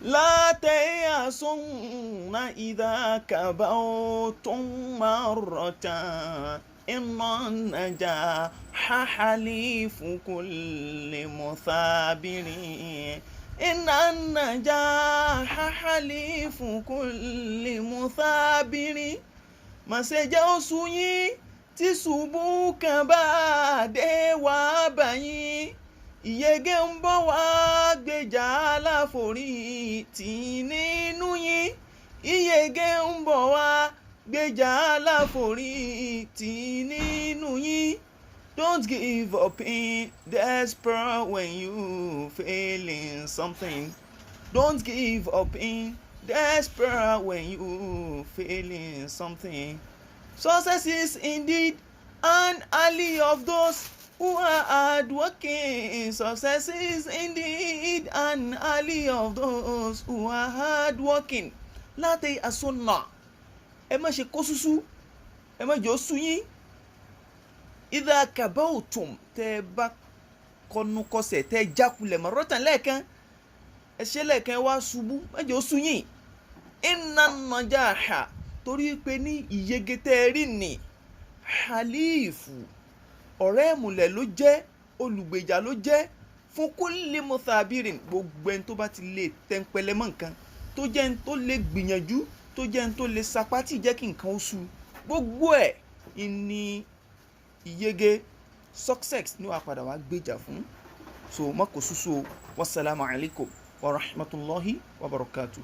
لا تيأسن إذا كبوتم مرة إن النجاح حليف كل مثابر إن النجاح حليف كل مثابر. Má ṣe jẹ́ ó sú yín tí ṣubú kan bá dé wá bá yín. Ìyege ń bọ̀ wá gbèjà aláforí tì nínú yín. Ìyege ń bọ̀ wá gbèjà aláforí tì nínú yín. Don't give up in despair when you fail in something. Don't give up in despair when you fail in something. Success is indeed an ally of those who are hardworking. Success is indeed an ally of those who are hardworking. لا تيأسن, ẹ má ṣe kó súsú, ẹ má jẹ́ ó sú yín. إذا كبوتم, tẹ́ ẹ bá kọnu kọsẹ̀, tẹ́ ẹ jákulẹ̀ مرة lẹ́ẹ̀kan, ẹ ṣe lẹ́ẹ̀kan, ẹ wá ṣubú, má jẹ́ ó sú yín. إن النجاح, torí pé ní ìyege tẹ́ ẹ rí ní حليف, ọ̀rẹ́ ìmùlẹ̀ ló jẹ́, olùgbèjà ló jẹ́ fún كل مثابر, gbogbo ẹni tó bá ti lè tẹ́ńpẹ́lẹ́ mọ́ nǹkan, tó jẹ́ ẹni tó lè gbìyànjú, tó jẹ́ ẹni tó lè sapá tí jẹ́ kí nǹkan ó sú gbogbo ẹ̀ ní ìyege, success ní wàá padà wá gbèjà fún. So má kó súsú o. والسلام عليكم ورحمة الله وبركاته.